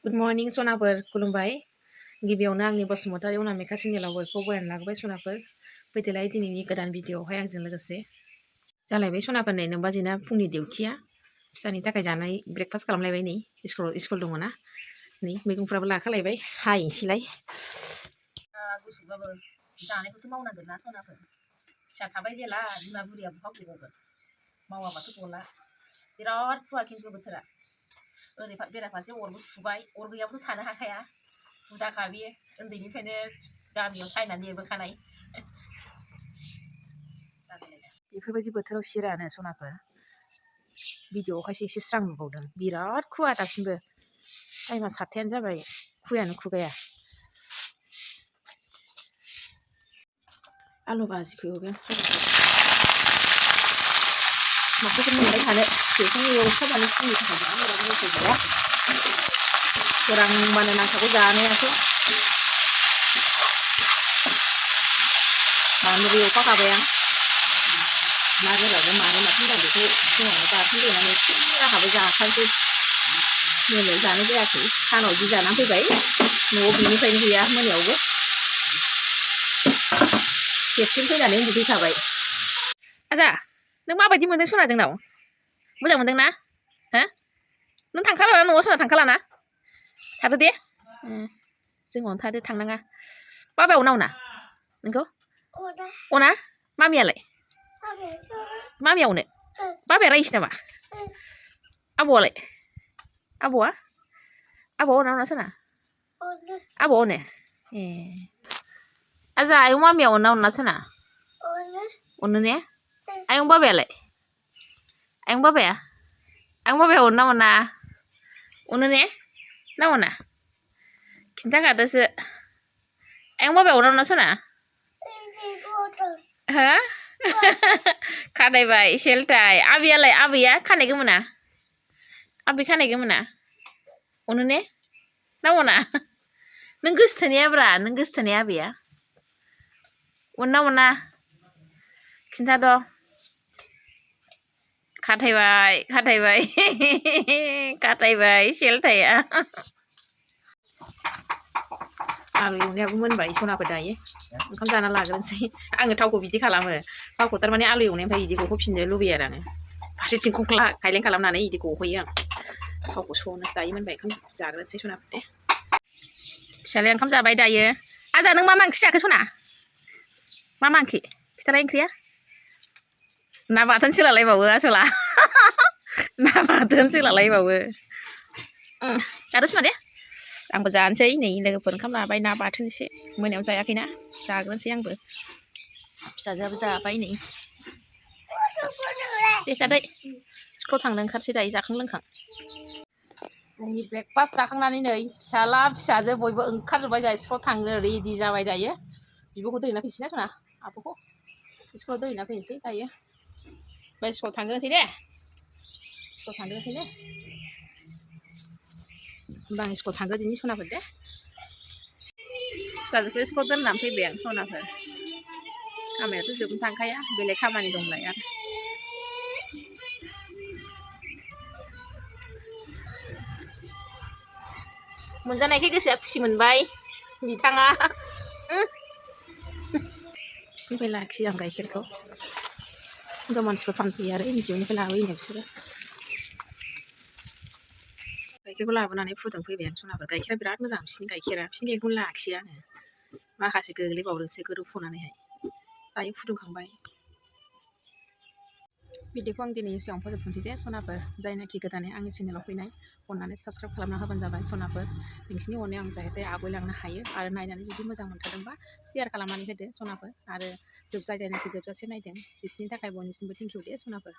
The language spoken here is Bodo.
गुड मर्निं सनाफोर खुलुमबाय गिबियावनो आंनि बसुमतारी अनामिका चेनेलाव बयखौबो बरायना लाबोबाय सनाफोर फैदोलाय दिनैनि गोदान भिडिअआवहाय आंजों लोगोसे जालायबाय सनाफोर नै नोंबादिना फुंनि डिउटिया फिसानि थाखाय जानाय ब्रेकफास्ट खालामलायबाय नै स्कुल दङ ना नै मैगंफ्राबो लाखालायबाय हायैसैलाय गुसुबाबो जानायखौथ' मावनांगोन ना सनाफोर फिसा थाबाय जेला बिमा बुरिया बहा गगोन मावाबाथ' गला बिराद खुवा खिन्थु बोथोरा ओरै बेराफारसे अरबो सुबाय अर गैयाबाथ' थानो हाखाया हुदाखा बियो उन्दैनिफ्रायनो गामियाव सायनानै देरबोखानाय बेफोरबायदि बोथोराव सिरानो सनाफोर भिडिअआवखायसो एसे स्रां नुबावदों बिराद खुवा दासिमबो टाइमा 7थायानो जाबाय खुवायानो खुगाया आलु भाजिखौ एवगोन माखौसो मोनबाय थानो बेखौनो एवखाबानो फुंनि थाखाय बिराद मोजां गैया सोरांबानो नांखागौ जानायाथ' मानोबो एवफाखाबाय आं ना गोरानजों मानो माथो दं बेखौ फुङावनो बाथोन देनानै राहाबो जाखानोसै मोनायाव जानाय जायाखै सानाव जि जानानै फैबाय न'आव बिनिफ्रायनो गैया मोनायावबो खेबसेनो फैनानै उन्दुफैखाबाय आजा नों माबायदि मोनदों सना जोंनाव मोजां मोनदों ना हो नों थांखाला न'आव सना थांखालाना थादो दे जोंनावनो थादो थांनाङा बाबाया अना नोंखौ अना मामियालाय मामिया अनो बाबाया रायोसो नामा आबौआलाय आबौआ अना सना आबौआ अनो ए आजा आयं मामिया अना सना अनो ने आयं बाबायालाय आयं बाबाया अना अनो ने ना अना खिन्थाखादोसो आयं बाबाया अना सना हो खानायबाय सेलथाय आबैया खानाय गोमोना आबै खानाय गोमोना अनो ने ना अना नों गोसथोनायाब्रा नों गोसथोनाया आबैया अना खिन्थाद' खाथायबाय सेलथाया आलु एवनायाबो मोनबाय सनाफोर दायो ओंखाम जाना लाग्रोनोसै आङो थावखौ बिदि खालामो थावखौ थारमाने आलु एवनायनिफ्राय बिदि गहोफिननो लुबैयो आरो आङो फारसेथिं खायलें खालामनानै बिदि गहोयो आं थावखौ सनो दायो मोनबाय ओंखाम जाग्रोनोसै सनाफोर दे फिसालाया ओंखाम जाबाय दायो आजा नों मा ओंख्रि जाखो सना मा ओंख्रि खिथालाय ओंख्रिया ना बाथोन सोलालायबावो आसोला ना बाथोन सोलालायबावो जादो सना दे आंबो जानोसै नै लोगोफोर ओंखाम लाबाय ना बाथोन एसे मोनायाव जायाखैना जाग्रोनोसै आंबो फिसाजोआबो जाबाय नै दे जादै स्कुलाव थांनो ओंखारसै दायो जाखां लोंखां फुंनि ब्रेकफास्ट जाखांनानै नै फिसाला फिसाजो बयबो ओंखारजोब्बाय जाय स्कुलाव थांनो रेडि जाबाय दायो बिब'खौ दोनहैना फैनोसै ना सना आब'खौ स्कुलाव दोनहैना फैनोसै दायो ओमफ्राय स्कुलाव थांग्रोनोसै दे होमबा आं स्कुलाव थांग्रोदिनि सनाफोर दे फिसाजोखौ स्कुलाव दोननानै फैबाय आं सनाफोर खामानियाथ' जोबनो थांखाया बेलेग खामानि दंलाय आरो मोनजानायखाय गोसोआ खुसि मोनबाय बिथाङा बिसिनिफ्राय लाखियो आं गाइखेरखौ हिनजाव मानसिफोर फानफैयो आरो एनजिअनिफ्राय लाबोयोनो बिसोरो गाइखेरखौ लाबोनानै फुदुंफैबाय आं सनाफोर गाइखेरा बिराद मोजां बिसिनि गाइखेरखौनो लाखियो आङो माखासे गोग्लैबावदोंसो गोदौफुनानैहाय दायो फुदुंखांबाय भिडिअखौ आं दिनै एसेयावनो फोजोबथोंसै दे सनाफोर जायनाखि गोदानै आंनि चेनेलाव फैनाय अननानै साबस्क्राइब खालामना होबानो जाबाय सनाफोर नोंसिनि अननायाव आं जाहाथे आवगायलांनो हायो आरो नायनानै जुदि मोजां मोनथारदोंबा शेयार खालामनानै होदो सनाफोर आरो जायनाखि जोबजासे नायदों बिसोरनि थाखाय बयनिसिमबो थेंकिउ दे सनाफोर